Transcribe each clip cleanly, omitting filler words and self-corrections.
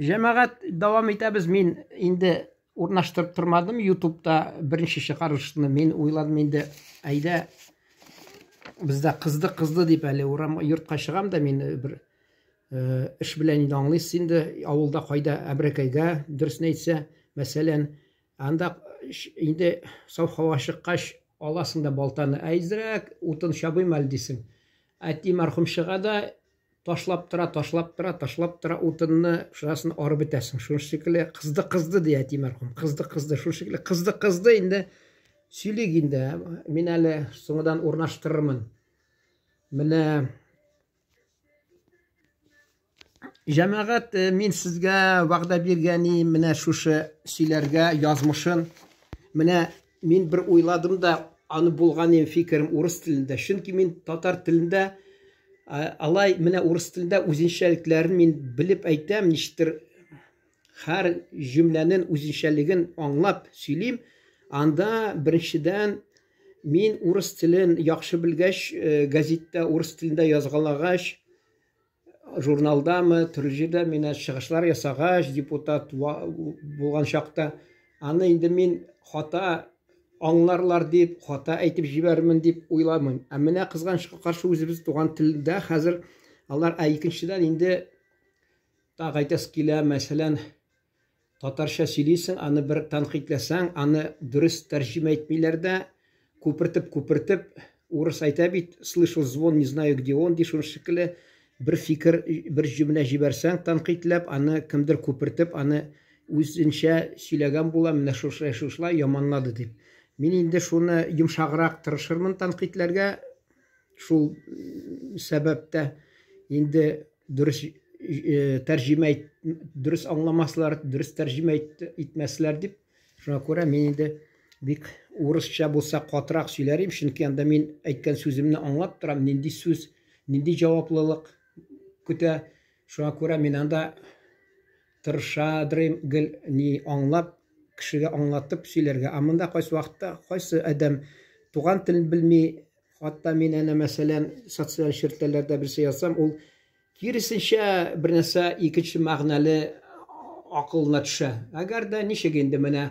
Җәмәгать, дәвам итәбез. Мин инде урнаштырып тормадым YouTube'та беренче чыгарылышны. Мин уйладым инде, әйдә, бездә кызды кызды дип әле урам йортка чыгам да мин бер эш белән инде аңлыйсыз инде, авылда кайда әбрәкәйгә, дөресен әйтсә, мәсәлән, анда инде саф һава чыккач аласың да балтаны, әзрәк утын чабыйм әле дисең. Әти мәрхүм чыга да ташлап тора, ташлап тора, ташлап тора утынны, шунасын арып бетәсең. Шуның шикелле кызды, кызды ди әти мәрхүм. Кызды, кызды, шул шикелле кызды, кызды инде. Сөйлик инде. Мин әле соңыдан урнаштырырмын. Менә җәмәгать, мин сезгә вәгъдә биргәнем, менә шушы сөйләргә язмышын. Менә мин бер уйладым да, аны булган фикерем урыс телендә. Чөнки мин татар телендә алай менә урыс телендә үзенчәлекләрен мин белеп әйтәм, ничектер һәр җөмләнең үзенчәлеген аңлап сөйлим. Анда беренчедән мин урыс телен яхшы белгәч, газетта урыс телендә язгалагач, журналдамы, төрле җирдә менә чыгышлар ясагач, депутат булган чакта, аны инде мин хата аңларлар дип, хата әйтеп җибәрермен дип уйламыйм. Ә менә кызганычка каршы үзебез туган телдә хәзер алар, ә икенчедән инде тагы әйтәсе килә, мәсәлән, татарча сөйлисең, аны бер тәнкыйтьләсәң, аны дөрес тәрҗемә итмиләр дә, күпертеп-күпертеп, урыс әйтә бит, слышал звон, не знаю где он, ди, шуның шикелле бер фикер, бер җөмлә җибәрсәң, тәнкыйтьләп, аны кемдер күпертеп, аны үзенчә сөйләгән була, менә шушылай, шушылай яманлады дип. Мин инде шуны йомшаграк тырышырмын тәнкыйтьләргә, шул сәбәптә инде дөрес тәрҗемә дөрес аңламаслар, дөрес тәрҗемә итмәсләр дип. Шуңа күрә мин инде бик урысча булса катырак сөйләрим, чөнки анда мин әйткән сүземне аңлап торам, нинди сүз, нинди җаваплылык көтә. Шуңа күрә мин анда тырышадырым гел ни аңлап, кешегә аңлатып сөйләргә. Ә монда кайсы вакытта кайсы адәм туган телен белми, хатта мин әнә мәсәлән социаль челтәрләрдә берсе язсам, ул киресенчә бер нәрсә икенче мәгънәле акылына төшә. Әгәр дә ничек инде менә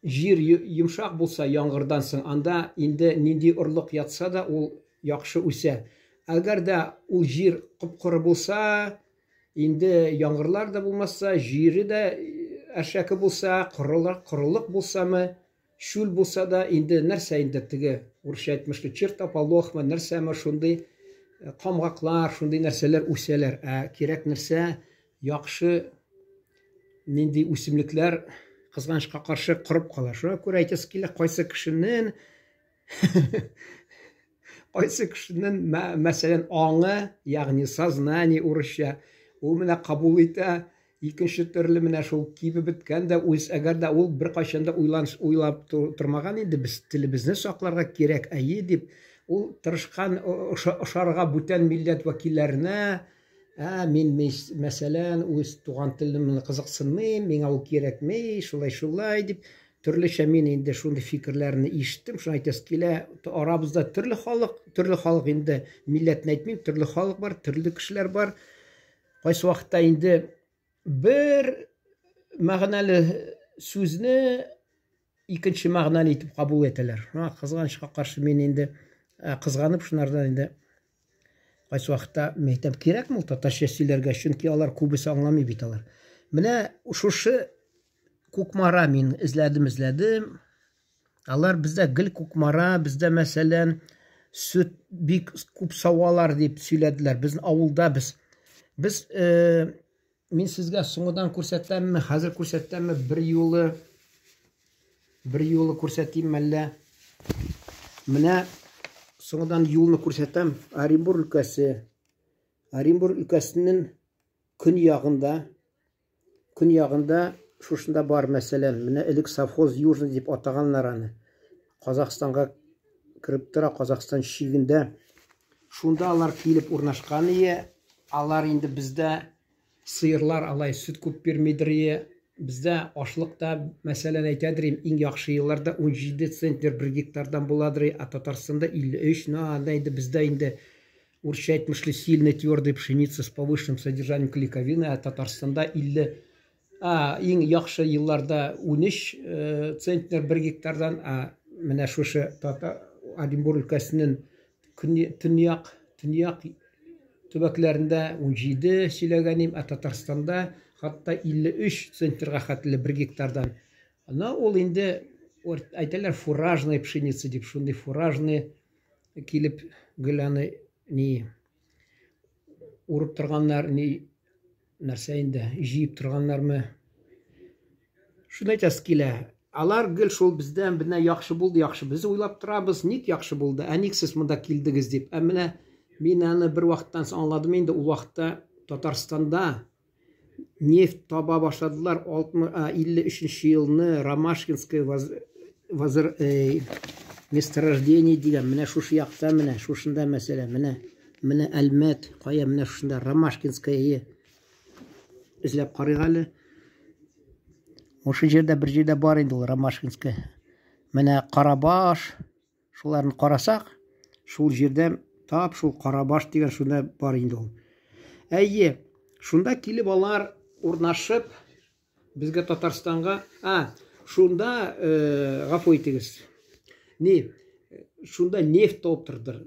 җир йомшак булса яңгырдан соң, анда инде нинди орлык ятса да ул яхшы үсә. Әгәр дә ул җир коп-коры булса, инде яңгырлар да булмаса, җире дә әшәке булса, корылык, корылык булсамы, чүл булса да, инде нәрсә инде теге урысча әйтмешли, чертополохмы, нәрсәме, шундый камгаклар, шундый нәрсәләр үсәләр. Ә кирәк нәрсә яхшы нинди үсемлекләр кызганычка каршы корып кала. Шуңа күрә әйтәсе килә, кайсы кешенең кайсы кешенең мәсәлән аңы, ягъни сознание урысча, ул менә кабул итә, икенче төрле менә шул кибеп беткән дә үз, әгәр дә ул беркайчан да уйлан, уйлап тормаган инде, без телебезне сакларга кирәк, әйе дип, ул тырышкан ошарга бүтән милләт вәкилләренә, ә мин, мәсәлән, үз туган телемне кызыксынмыйм, миңа ул кирәкми, шулай шулай дип, төрлечә мин инде шундый фикерләрне ишеттем, шуны әйтәсе килә, арабызда төрле халык, төрле халык инде, милләтне әйтмим, төрле халык бар, төрле кешеләр бар. Кайсы вакытта инде бер мәгънәле сүзне икенче мәгънәле итеп кабул итәләр. Шуңа кызганычка каршы мин инде кызганып шунардан инде кайсы вакытта мин әйтәм, кирәкме ул татарча сөйләргә, чөнки алар күбесе аңламый бит алар. Менә шушы Кукмара мин эзләдем, эзләдем. Алар бездә гел Кукмара, бездә мәсәлән сөт бик күп савалар дип сөйләделәр. Безнең авылда без без мин сезгә соңыдан күрсәтәмме, хәзер күрсәтәмме, бер юлы бер юлы күрсәтим әллә? Менә соңыдан юлны күрсәтәм. Оренбур өлкәсе. Оренбур өлкәсенең көньягында Көньягында шушында бар, мәсәлән, менә элек совхоз Южный дип атаганнар аны. Казахстанга кереп тора, Казахстан чигендә. Шунда алар килеп урнашкан ие. Алар инде бездә сыерлар алай сөт күп бирмидер ие. Бездә ашлык та, мәсәлән, әйтәдер им, иң яхшы елларда 17 центнер бер гектардан буладыр, ә Татарстанда 53, ну, анда инде бездә инде Урысча әйтмешли, сильной твердой пшеницы с повышенным содержанием клейковины, ә Татарстанда 50 а, иң яхшы елларда 13 э, центнер бер гектардан, ә менә шушы Оренбур өлкәсенең төньяк төньяк төбәкләрендә 17 сөйләгән идем, ә Татарстанда хәтта 53 центнерга хәтле бер гектардан. Ана ул инде әйтәләр фуражная пшеница дип, шундый фуражный килеп гел аны ни урып торганнар, ни нәрсә инде, җыеп торганнармы. Шуны әйтәсе килә. Алар гел шул бездән менә яхшы булды, яхшы. Без уйлап торабыз, ник яхшы булды, ә ник сез монда килдегез дип. Ә менә мин аны бер вакыттан соң аңладым инде, ул вакытта Татарстанда нефть таба башладылар 53 елны Ромашкинское воз, возр, э, месторождение дигән менә шушы якта менә шушында мәсәлән менә менә Әлмәт кая менә шушында Ромашкинское эзләп карыйк әле Шушы җирдә бер җирдә бар инде ул Ромашкинское менә Карабаш Шуларны карасак, шул җирдә тап шул Карабаш дигән шунда бар инде ул. Әйе, шунда килеп алар урнашып безгә Татарстанга, а, шунда, э, гафу итегез. Ни, шунда нефть табып тордыр.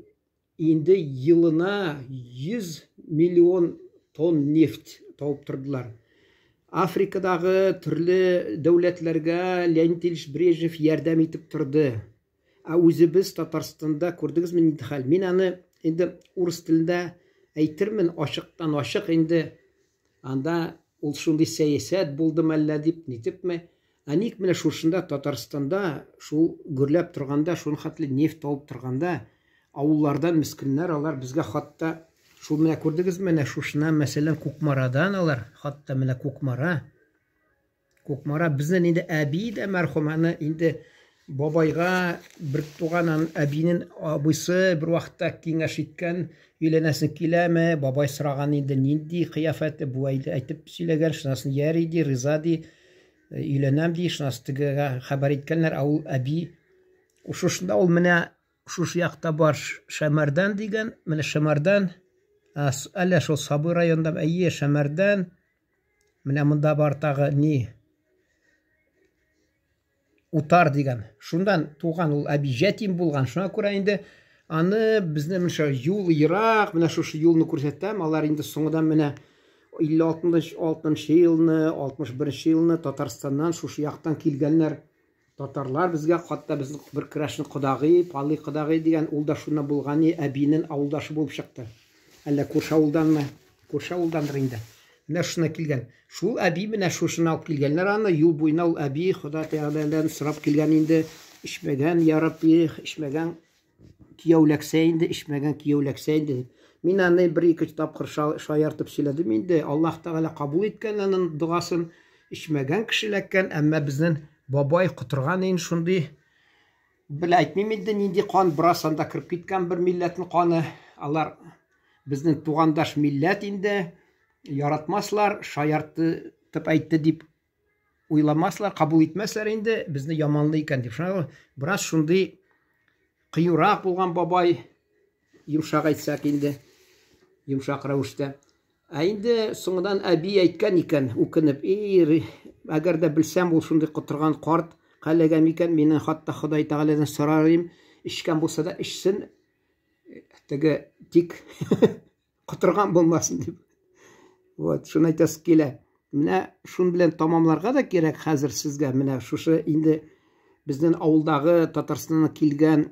Инде елына 100 миллион тонн нефть табып тордылар. Африкадагы төрле дәүләтләргә Леонид Ильич Брежнев ярдәм итеп торды. Ә үзебез Татарстанда күрдегезме нинди хәл? Мин аны инде урыс телендә әйтермен ачыктан ачык инде анда ул шундый сәясәт булды мәллә дип нитепме? Ә ник менә шушында Татарстанда шул гөрләп торганда, шуны хәтле нефть табып торганда, авыллардан мескеннәр алар безгә хатта шул менә күрдегезме менә шушына мәсәлән Кукмарадан алар хатта менә Кукмара Кукмара безнең инде әби дә мәрхүм, аны инде бабайга бер туган ан әбинең абыйсы бер вакытта киңәш иткән, өйләнәсең киләме? Бабай сораган инде нинди кыяфәте бу әйтеп сөйләгән, шунасын яри ди, риза ди, өйләнәм ди, шунасы тегегә хәбәр иткәннәр, ә ул әби шушында ул менә шушы якта бар Шәмәрдән дигән, менә Шәмәрдән, әллә шул Сабый районында, әйе, Шәмәрдән, Менә монда бар тагы ни? Утар дигән. Шундан туган ул әби җәтим булган. Шуңа күрә инде аны безне менә юл ерак, менә шушы юлны күрсәтәм. Алар инде соңыдан менә 56 елны, 61 елны Татарстаннан шушы яктан килгәннәр. Татарлар безгә хатта безнең бер керәшен кодагый, Палый кодагый дигән, ул да шуннан булган, әбинен авылдашы булып чыкты. Әллә күрше авылданмы? Күрше авылдандыр инде. Менә шушына килгән. Шул әби менә шушына алып килгәннәр аны, юл буена ул әби Хода Тәгаләдән сорап килгән инде, эчмәгән, я Рабби, эчмәгән кияү эләксә инде, эчмәгән кияү эләксә инде дип. Мин аны бер-ике тапкыр шаяртып сөйләдем инде. Аллаһ Тәгалә кабул иткән аның догасын. Эчмәгән кеше эләккән, әмма безнең бабай котырган инде шундый. Белә әйтмим инде нинди кан, бераз анда кереп киткән бер милләтнең каны. Алар безнең тугандаш милләт инде, яратмаслар, шаяртып әйтте дип уйламаслар, кабул итмәсләр инде, безне яманлый икән дип. Шуңа бераз шундый кыюрак булган бабай, йомшак әйтсәк инде, йомшак рәвештә. Ә инде соңыннан әби әйткән икән, үкенеп, эй, әгәр дә белсәм, ул шундый котырган карт каләгәм икән, мине хатта Ходай Тәгаләдән сорар идем, эчкән булса да эчсен, теге тик котырган булмасын дип. Вот, шуны әйтәсе килә. Менә шун белән тамамларга да кирәк хәзер сезгә. Менә шушы инде безнең авылдагы Татарстаннан килгән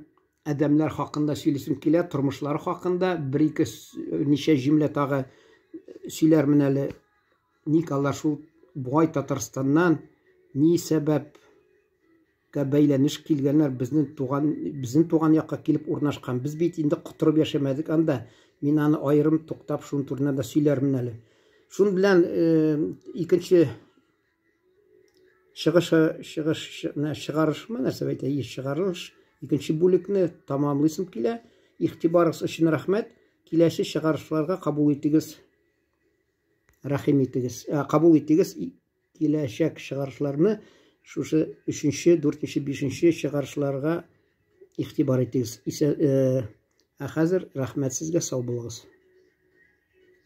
адәмнәр хакында сөйлисем килә, тормышлары хакында бер-ике ничә җөмлә тагы сөйләрмен әле. Ник алар шул бай Татарстаннан ни сәбәп ка бәйләнеш килгәннәр безнең туган безнең туган якка килеп урнашкан. Без бит инде котырып яшәмәдек анда. Мин аны аерым туктап шуның турында да сөйләрмен әле. Шун белән э, икенче чыгышы чыгыш менә чыгарышмы нәрсә әйтә чыгарылыш икенче бүлекне тамамлыйсым килә. Игътибарыгыз өчен рәхмәт. Киләсе чыгарышларга кабул итегез. Рәхим итегез. Ә, кабул итегез киләчәк чыгарышларны шушы өченче, дүртенче, бишенче чыгарышларга игътибар итегез. Исә, э, Ә хәзер рәхмәт сезгә, сау булыгыз.